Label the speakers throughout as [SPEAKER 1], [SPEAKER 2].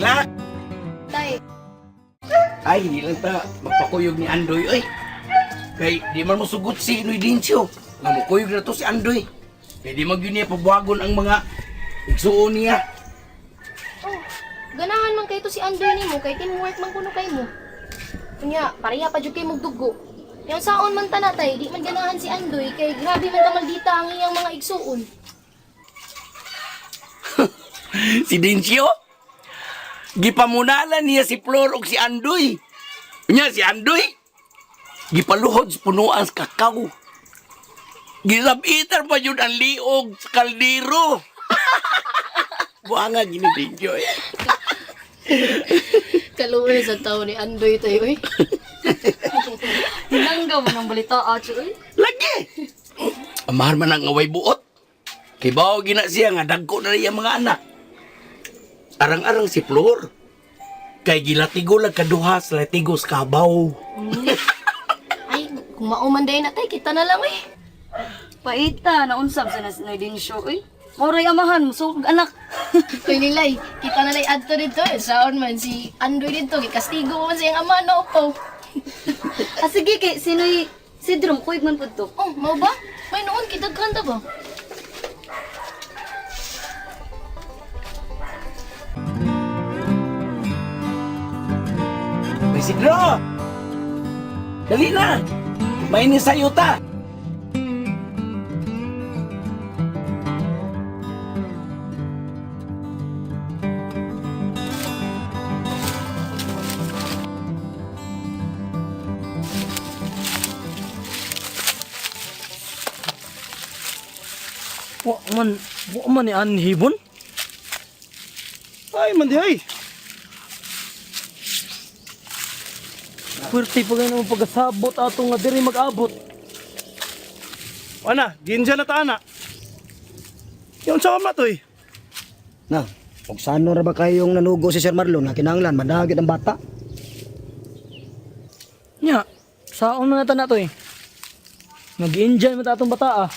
[SPEAKER 1] Laklak.
[SPEAKER 2] Tay,
[SPEAKER 1] Ay, hindi lang ta magpakuyog ni Andoy, oy. Kay di man mosugot si Noy Dincio. Nga mukuyog na to si Andoy. Kay di man gyud niya pabuhagon ang mga igsuon niya.
[SPEAKER 2] oh, ganahan man kay to si Andoy nimo kay teamwork man kuno kay mo. Unya, pareha pa jud kay mugdugo. Yang saon man ta natay, di man ganahan si Andoy kay grabe man ka maldita ang iyang mga igsuon.
[SPEAKER 1] Si Dincio, gipamunala niya si Flor ug si Andoy. Unya si Andoy, gipaluhod sa punuan sa kakao. Gisabitan pa yun ang liog sa kaldero. Buanga gini Dincio eh.
[SPEAKER 2] Kaluoy sa tao ni Andoy tayo eh.
[SPEAKER 3] Hinangga mo ng balita, acho, uy.
[SPEAKER 1] Lagi! Amahar man ang away buot. Kay bao gina siya nga dagko na iya mga anak. Arang-arang si Flor. Kay gilatigo lang kaduha sa latigo sa kabaw.
[SPEAKER 2] Ay, kung mao man day na tay, kita na lang eh.
[SPEAKER 3] Paita, naunsab sa nas na din show, uy. Moray amahan, musog anak.
[SPEAKER 2] Uy, Lilay, kita na lay adto dito eh. Saon man si Andoy dito, gikastigo man siyang ama no po.
[SPEAKER 3] Ah, sige, kay sino'y Sidro, kuyog man pud to.
[SPEAKER 2] Oh, mao ba? May noon kitaghan ta ba?
[SPEAKER 1] May sigro! Dali na! Mainis sa'yo ta!
[SPEAKER 4] Wa man ni anhibon.
[SPEAKER 5] Ay, man di ay.
[SPEAKER 4] Puwerte pa ganun ang pagkasabot ato nga diri mag-abot.
[SPEAKER 5] Ana, ginja na ta ana. Yung sa na to eh.
[SPEAKER 6] Na, kung saan ra ba kayong nanugo si Sir Marlon na kinahanglan madagit ang bata?
[SPEAKER 4] Nya, saon man na ta na to eh. Nag-enjoy man ta atong bata ah.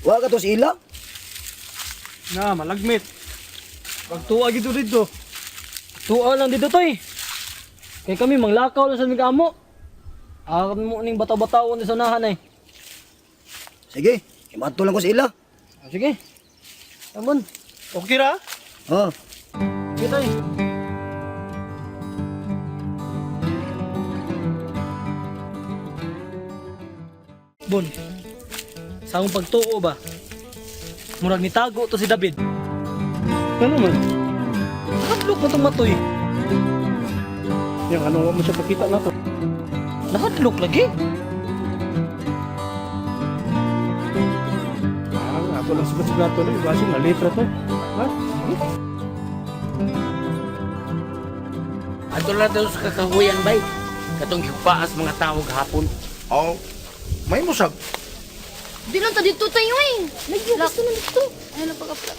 [SPEAKER 6] Wa ka to sa ila.
[SPEAKER 5] Na, malagmit. Pagtuwa gito dito.
[SPEAKER 4] Tuwa lang dito to eh. Kay kami manglakaw lang sa mig amo. Akon mo ning bataw-batawon sa unahan eh.
[SPEAKER 6] Sige, imadto lang ko sa ila.
[SPEAKER 4] Ah, sige. Tambon.
[SPEAKER 5] Okay ra?
[SPEAKER 6] Oh,
[SPEAKER 4] Sige tayo. Bon. Sa akong pagtuo ba? Murag nitago to si David.
[SPEAKER 5] Ano man?
[SPEAKER 4] Nakadlok na itong matoy.
[SPEAKER 5] Yang ano wa mo siya pakita na to.
[SPEAKER 4] Nakadlok lagi.
[SPEAKER 5] Ah, ato lang sugat-sugat to. Basin na litra to. Ha?
[SPEAKER 1] Ato lang daw sa kakahuyan, bay. Katong gipaas mga tao gahapon.
[SPEAKER 7] Oh, may musab.
[SPEAKER 2] Di lang ta dito tayo eh. Layo, gusto na dito.
[SPEAKER 3] Ay, napaka-flat.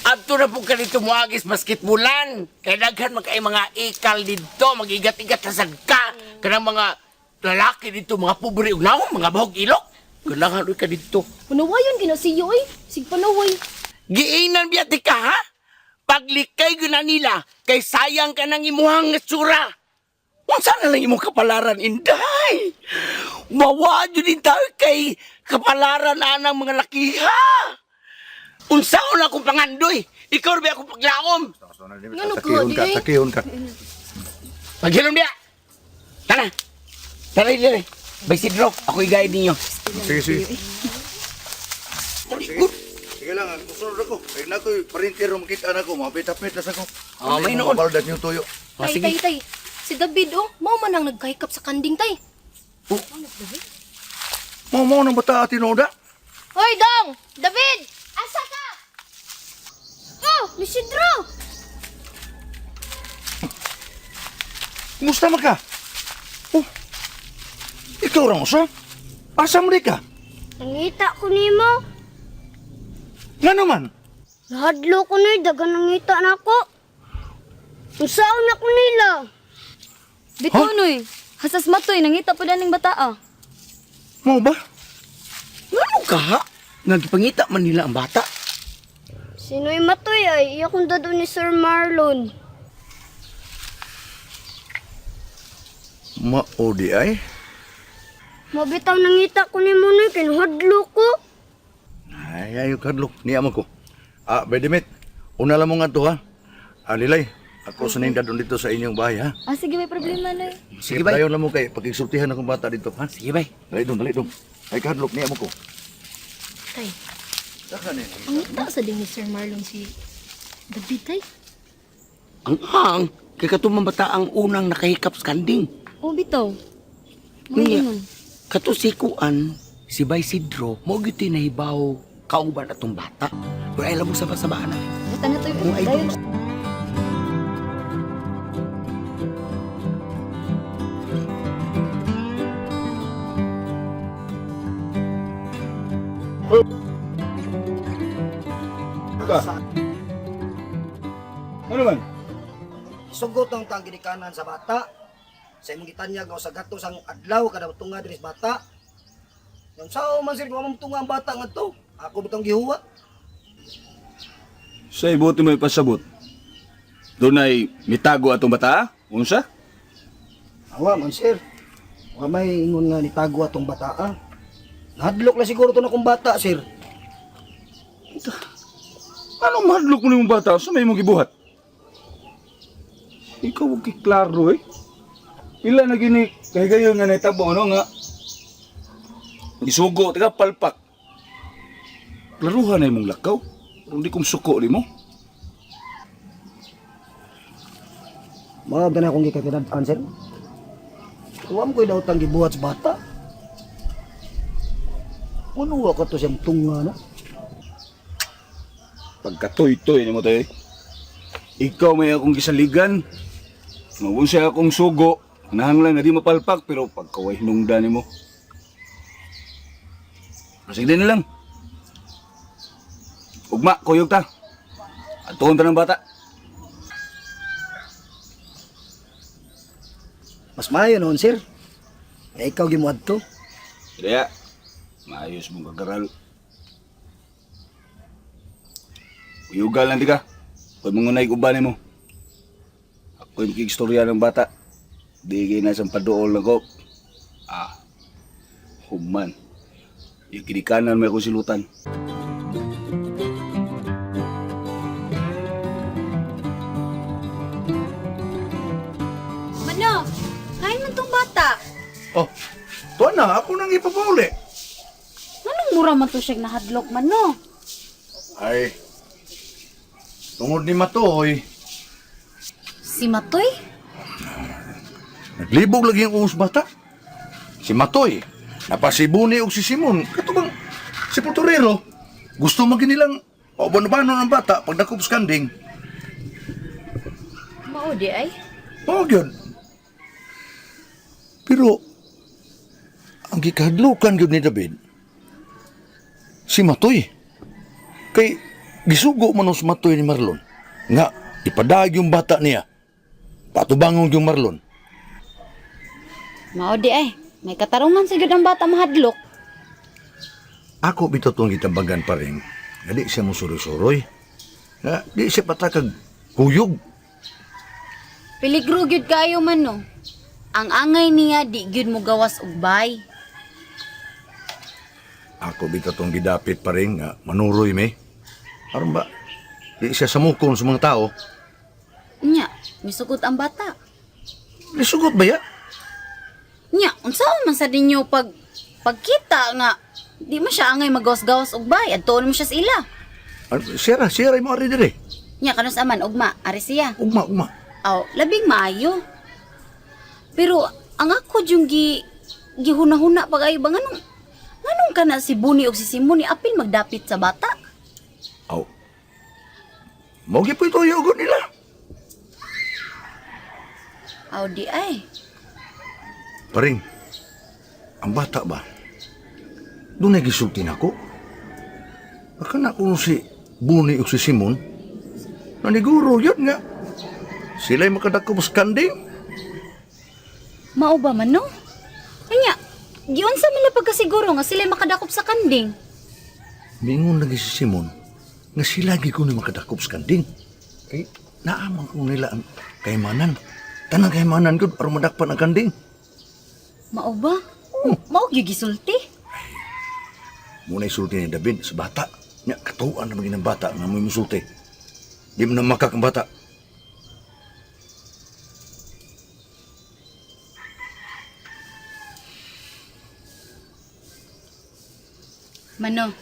[SPEAKER 1] Adto na po ka dito muagis basketbulan. Kay daghan man kay mga ikal dito, magigat-igat sa ka. Kanang mga lalaki dito, mga pobre ug naong, mga bahog ilok. Kailangan uy ka dito.
[SPEAKER 2] Panawayon gina siyo eh. Sig panaway.
[SPEAKER 1] Giinan biya ti ka ha? Paglikay gyud na nila kay sayang ka nang imuhang tsura. Unsa na lang imong kapalaran inday? Mawa jud din tayo kay kapalaran anang mga lakiha. Unsaon na akong pangandoy? Ikaw ra ba akong paglaom?
[SPEAKER 2] Ngano ka,
[SPEAKER 7] Takihon
[SPEAKER 2] di
[SPEAKER 7] ka,
[SPEAKER 2] eh?
[SPEAKER 7] takihon ka.
[SPEAKER 1] Paghilom diya. Tara. Tara dire. Bay Sidro, ako i-guide ninyo.
[SPEAKER 7] Sige, sige. Sige. Sige lang, musunod ako. Kay na ko'y parintero makita na ko, mapit-apit na sa ko.
[SPEAKER 1] Ah, may noon.
[SPEAKER 7] Baldas yung tuyo.
[SPEAKER 1] Ah,
[SPEAKER 2] Tay,
[SPEAKER 1] sige.
[SPEAKER 2] tay, tay. Si David oh, mao man ang nagkahikap sa kanding tay.
[SPEAKER 7] Mo mo nang bata tinoda.
[SPEAKER 2] Hoy, Dong! David! Asa ka? Oh, Isidro!
[SPEAKER 7] Kumusta man ka? Oh. Ikaw ra usa? Asa mo di ka?
[SPEAKER 8] Nangita ko nimo.
[SPEAKER 7] Nga naman.
[SPEAKER 8] Nahadlo ko ni dagan nangita na ako. Unsaon na ko nila?
[SPEAKER 3] Bitaw, noy. Hasas matoy, nangita pa ning bata, ah.
[SPEAKER 7] Mo ba?
[SPEAKER 1] Ngano ka ha? Nagpangita man nila ang bata.
[SPEAKER 8] Sino'y matoy ay, iya kong dado ni Sir Marlon.
[SPEAKER 7] Mao di ay.
[SPEAKER 8] Mabitaw nangita ko ni Munoy, kinuhadlo ko.
[SPEAKER 7] Ay, ayo kadlok niya man ko. Ah, by the mate, una lang mo nga to ha. Ah, Lilay, ako sa ning dadon dito sa inyong bahay ha.
[SPEAKER 3] Ah, sige, may problema, Noy.
[SPEAKER 7] Sige,
[SPEAKER 1] Sige, bay.
[SPEAKER 7] Dayon lang mo kay pagkisultihan akong bata dito ha.
[SPEAKER 1] Sige, bay.
[SPEAKER 7] Dali dong, dali dong. Ay kadlok niya mo ko.
[SPEAKER 2] Tay, ang ngita sa din ni Sir Marlon si David, tay.
[SPEAKER 1] Ang ang, kay katong bata ang unang nakahikap sa kanding.
[SPEAKER 3] Oh, bitaw.
[SPEAKER 1] Unya,
[SPEAKER 3] Mga
[SPEAKER 1] kato si Kuan, si Bay Sidro, mo gyud ti nahibaw kauban atong bata. Pero ay mo sa basabaan na.
[SPEAKER 3] Basta na to.
[SPEAKER 1] Kung ay
[SPEAKER 3] Dayon.
[SPEAKER 7] Ano man?
[SPEAKER 6] Sugot ang tang ginikanan sa bata. Sa imong gitanyag nga sa gatos ang adlaw kada tunga diri sa bata. Yung sao man sir kung among tunga ang bata ngadto. Ako bitong gihuwa.
[SPEAKER 9] Sa ibuti mo ipasabot. Dunay mitago atong bata? Unsa?
[SPEAKER 6] Awa man sir. Wa may ingon nga nitago atong bata ah. Nahadlok na siguro to na kong bata sir.
[SPEAKER 9] Anong mahadlok mo nimong bata? Sa may imong gibuhat? Ikaw og klaro eh. Pila na gini kay gayon nga nahitabo ano nga. Gisugo tika palpak. Klaruhan na imong lakaw. Kung di kong suko nimo.
[SPEAKER 6] Mga na akong gikatinad-an sir. Wa mo ko'y daotang gibuhat sa bata. Ano wa ka to siyang tunga no?
[SPEAKER 9] Pagkatoy-toy nimo tayo. Ikaw may akong gisaligan. Mawun siya akong sugo. Nahanglan nga di mapalpak pero pagkaway hinungdan nimo. Sige na lang. Ugma, kuyog ta. Atuon ta ng bata.
[SPEAKER 6] Mas maayo noon sir. Eh, ikaw gimuad to.
[SPEAKER 9] Kaya, maayos mong kagaral. Kuyugal lang di ka. Huwag mong unay uban mo. Ako yung kikstorya ng bata. Di kayo nasa padool na ko. Ah, human. Yung kinikanan may akong silutan.
[SPEAKER 3] Mano, kain man tong bata.
[SPEAKER 7] Oh, tuwa na ako nang ipapauli.
[SPEAKER 3] Anong mura man to siya nahadlok, Mano?
[SPEAKER 7] Ay, tungod ni Matoy,
[SPEAKER 3] Si Matoy?
[SPEAKER 7] naglibog lagi ang uus bata. Si Matoy, napasibuni og si Simon. Kato bang, si Puturero, gusto maginilang pauban-ubanon ang bata pag nakop sa kanding.
[SPEAKER 2] Mao di ay.
[SPEAKER 7] Oo, gyud. Pero, ang gikahadlukan gyud ni David, si Matoy. Kay, gisugo man si Matoy ni Marlon. Nga, ipadag yung bata niya. Patubangong yung Marlon.
[SPEAKER 3] Mao di ay. May katarungan sa gyud ang bata mahadlok.
[SPEAKER 7] Ako bitaw tong gitambagan pa rin. Nga di siya musuroy-suroy. Nga di siya patakag kuyog.
[SPEAKER 3] Peligro gyud kayo man no. Ang angay niya di gyud mo gawas og bay.
[SPEAKER 7] Ako bitaw tong gidapit pa rin nga manuroy me. Aron ba, di siya samukon sa mga tao.
[SPEAKER 3] Nya, misugot ang bata.
[SPEAKER 7] Lisugot ba ya?
[SPEAKER 3] Nya, unsaon man sa ninyo pag pagkita nga di man siya angay magawas-gawas og bay, adtuon mo siya sa ila.
[SPEAKER 7] Sira, sira mo ari dire.
[SPEAKER 3] Nya kanus aman ugma, ari siya.
[SPEAKER 7] Ugma, ugma.
[SPEAKER 3] Aw, labing maayo. Pero ang ako yung gi gihuna-huna pag ayo ba nganong nganong kana si Buni og si Simon ni apil magdapit sa bata?
[SPEAKER 7] Aw. Mo gyud ito yugo nila.
[SPEAKER 3] Aw di ay.
[SPEAKER 7] Paring, ang bata ba? Doon ay gisulti nako. Baka na kuno si Buni o si Simon. Naniguro yun nga. Sila'y makadako mas kanding.
[SPEAKER 3] Mao ba man no? Kanya, giunsa man na pagkasiguro nga sila makadakop sa kanding.
[SPEAKER 7] Mingon lagi si Simon. Nga sila gyud kuno makadakop sa kanding. Kay naaman ko nila ang kaymanan. Tanang kaymanan gud aron madakpan ang kanding.
[SPEAKER 3] Mao ba? Mao gyud gisulti.
[SPEAKER 7] Muna isulti ni David sa bata. Nya katuan naman ang bata nga mo'y musulti. Di mo na makak ang bata.
[SPEAKER 3] Mano,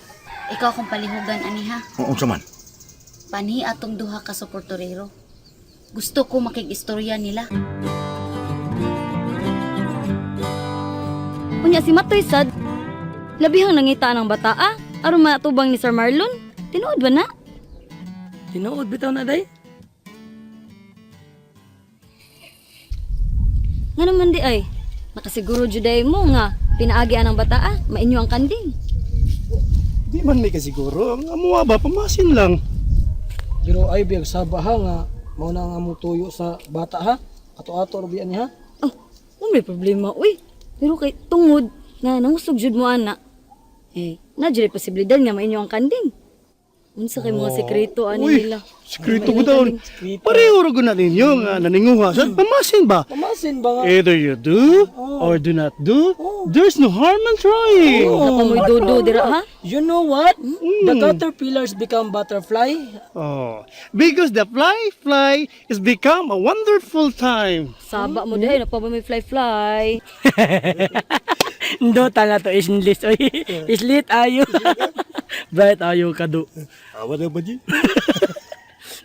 [SPEAKER 3] ikaw akong palihugan ani ha.
[SPEAKER 7] Oo, unsa man.
[SPEAKER 3] Panhi atong duha ka suportorero. Gusto ko makig-istorya nila.
[SPEAKER 10] Unya si Matoy sad. Labihang nangita ng bata ah. Aron matubang ni Sir Marlon. Tinuod ba na?
[SPEAKER 4] Tinuod bitaw na day.
[SPEAKER 10] Nga naman di ay. Nakasiguro juday mo nga pinaagi ang bata ah. Mainyo ang kanding.
[SPEAKER 5] Di man may kasiguro. Ang amuha ba, pamasin lang.
[SPEAKER 4] Pero ay biyag saba ha nga mao na ang among tuyo sa bata ha. Ato-ato ra biya ni ha.
[SPEAKER 10] Oh, may problema uy. Pero kay tungod nga nangusog jud mo ana. Eh, na jud posibilidad nga mainyo ang kanding. Unsa kay mga sekreto ani
[SPEAKER 5] Uy,
[SPEAKER 10] nila?
[SPEAKER 5] Sekreto ko daw. Pareho ra gud na ninyo nga naninguha. Sad pamasin ba?
[SPEAKER 4] Pamasin ba nga?
[SPEAKER 5] Either you do or do not do. There's no harm in trying.
[SPEAKER 10] Napa mo'y dodo dira ha?
[SPEAKER 4] You know what? The caterpillars become butterfly.
[SPEAKER 5] Oh, because the fly fly is become a wonderful time.
[SPEAKER 10] Saba mo dahil napa ba may fly fly.
[SPEAKER 4] Ndo tala to islit oy. Islit ayo. Bright ayo kado.
[SPEAKER 5] Awa na ba di?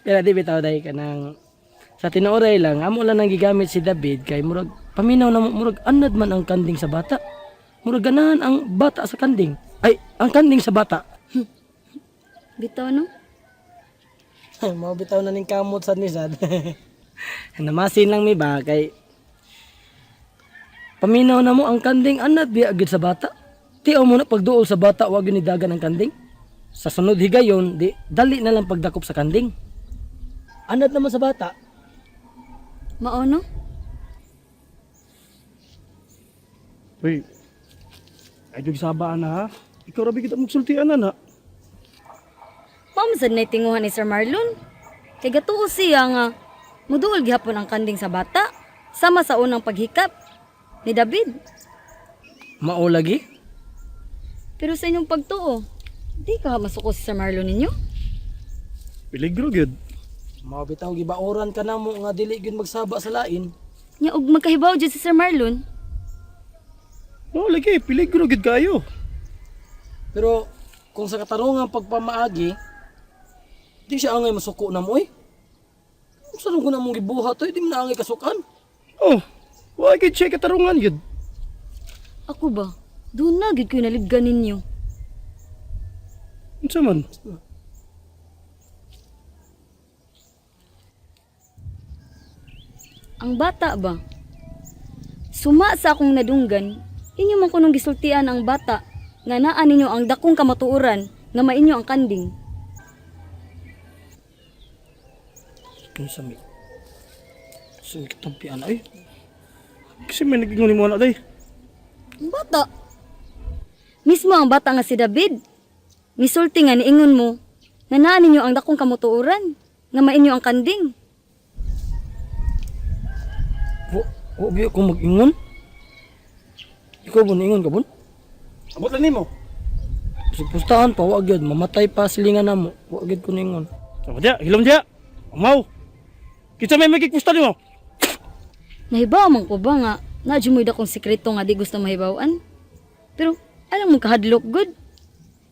[SPEAKER 4] Pero di bitaw dai kanang sa tinuoray lang amo lang nang gigamit si David kay murag paminaw na mo, murag anad man ang kanding sa bata. Murag ganahan ang bata sa kanding. Ay, ang kanding sa bata.
[SPEAKER 10] Bitaw no?
[SPEAKER 4] Mao bitaw na ning kamot sad ni sad. Namasin lang mi ba kay paminaw na mo ang kanding anad biya gyud sa bata. Tiaw mo na pagduol sa bata wa gyud ni dagan ang kanding. Sa sunod higayon di dali na lang pagdakop sa kanding. Anad naman sa bata.
[SPEAKER 10] Mao no?
[SPEAKER 5] Uy, ay jug saba na ha. Ikaw ra kita magsultian na na.
[SPEAKER 10] Mao man sad nay tinguhan ni Sir Marlon. Kay gatuo siya nga muduol gihapon ang kanding sa bata sama sa unang paghikap ni David.
[SPEAKER 4] Mao lagi.
[SPEAKER 10] Pero sa inyong pagtuo, di ka masuko si Sir Marlon ninyo.
[SPEAKER 5] Peligro gyud.
[SPEAKER 4] Mao bitaw gibaoran ka na mo nga dili gyud magsaba sa lain.
[SPEAKER 10] Nya og magkahibaw jud si Sir Marlon.
[SPEAKER 5] Oh, lagi peligro gyud kayo.
[SPEAKER 4] Pero kung sa katarungang pagpamaagi, di siya angay masuko na mo eh. Unsa ko na mong gibuhat oy, di man na angay kasukan.
[SPEAKER 5] Oh, wa gyud siya katarungan gyud.
[SPEAKER 10] Ako ba? Doon na gid ko nalibgan ninyo.
[SPEAKER 5] Unsa man?
[SPEAKER 10] Ang bata ba? Suma sa akong nadunggan, inyo man kunong gisultian ang bata nga naa ninyo ang dakong kamatuoran nga mainyo ang kanding.
[SPEAKER 4] Unsa may? Sa may katampian ay.
[SPEAKER 5] Kasi may nagingon nimo na day.
[SPEAKER 10] Ang bata. Mismo ang bata nga si David. Misulti nga niingon mo nga naa ninyo ang dakong kamatuoran nga mainyo ang kanding.
[SPEAKER 4] Wa wa gyud ako mag-ingon. Ikaw ba niingon ka bon?
[SPEAKER 5] Abot lang nimo.
[SPEAKER 4] Supustahan pa wa gyud mamatay pa silingan namo. Wa gyud ko niingon.
[SPEAKER 5] Abot dia, hilom dia. Amaw. Kinsa may magigpusta nimo?
[SPEAKER 10] Nahibaw man ko ba nga naa jud mo'y dakong sekreto nga di gusto mahibaw-an. Pero alam mo kahadlok good.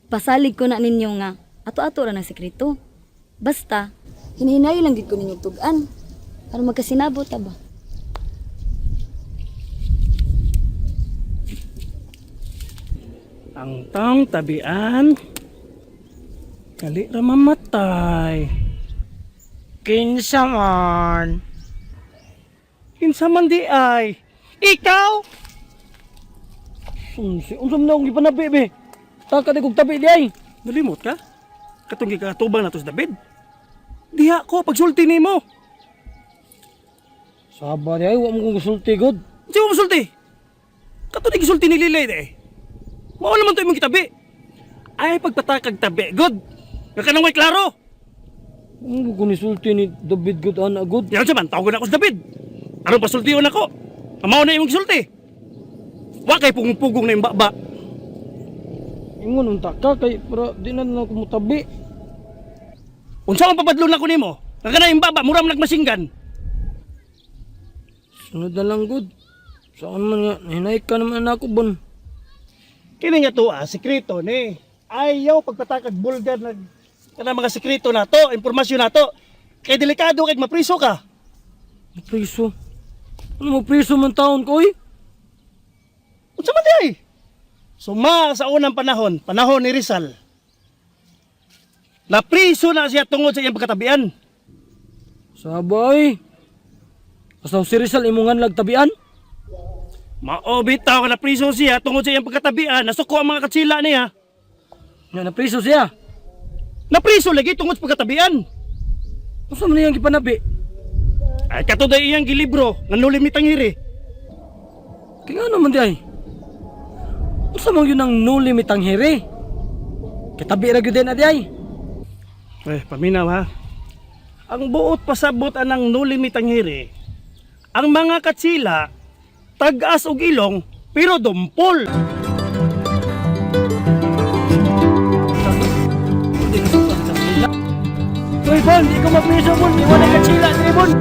[SPEAKER 10] Pasalig ko na ninyo nga ato-ato ra ng sekreto. Basta hinahinayo lang gid ko ninyo tug-an. Aron magkasinabot ta ba?
[SPEAKER 5] Ang taong tabian kali ra mamatay.
[SPEAKER 4] Kinsa man?
[SPEAKER 5] Kinsa man di ay? Ikaw?
[SPEAKER 4] Unsa unsa man akong gipanabi be? Taka di kog tabi di ay.
[SPEAKER 5] Nalimot ka? Katong gikatubang nato sa David. Diha ko pagsulti nimo.
[SPEAKER 4] Saba di ay wa mo kong gisulti god.
[SPEAKER 5] Unsa mo musulti? Katong gisulti ni Lilay di. Mao naman to imong gitabi. Ay pagpatakag tabi, good. Nga kanang way klaro.
[SPEAKER 4] Ano ko nisulti ni David gud ana gud?
[SPEAKER 5] Yan sa man, tawagan ako sa David. Aron pasultiyon ako. Amaw na imong gisulti. Wa kay pugong-pugong na imong baba.
[SPEAKER 4] Ingon unta ka kay para di na na ako mutabi.
[SPEAKER 5] Unsa man papadlon ako nimo? Nga kanang imong baba mura man nagmasinggan.
[SPEAKER 4] Sunod na lang gud. Saan man nga hinay ka naman ako bon.
[SPEAKER 5] Kini nga tuwa, sekreto ni. Ayaw pagpatakag bulgar na kanang mga sekreto nato, impormasyon nato. Kay delikado kay mapriso ka.
[SPEAKER 4] Mapriso. Ano mapriso man taon ko oy?
[SPEAKER 5] Unsa man di ay? Suma sa unang panahon, panahon ni Rizal. Napriso na siya tungod sa iyang pagkatabian.
[SPEAKER 4] Sabay. Basta si Rizal imungan lagtabian.
[SPEAKER 5] Mao bitaw ka napriso siya tungod sa iyang pagkatabian, nasuko ang mga katsila niya.
[SPEAKER 4] Nga napriso siya.
[SPEAKER 5] Napriso lagi tungod sa pagkatabian.
[SPEAKER 4] Unsa man iyang gipanabi?
[SPEAKER 5] Ay kato day iyang gilibro nga nulim ni Tangiri.
[SPEAKER 4] Kaya nga naman di ay. Unsa man yun ang nuli mitanghere? Katabi ra gyud din adi ay.
[SPEAKER 5] Eh, paminaw ha. Ang buot pasabot anang nuli ni Tangiri, ang mga katsila tag-as og ilong pero dumpol.
[SPEAKER 4] Uy, Bon, di ko mapriso, Bon. Iwan na katsila, diri, Bon.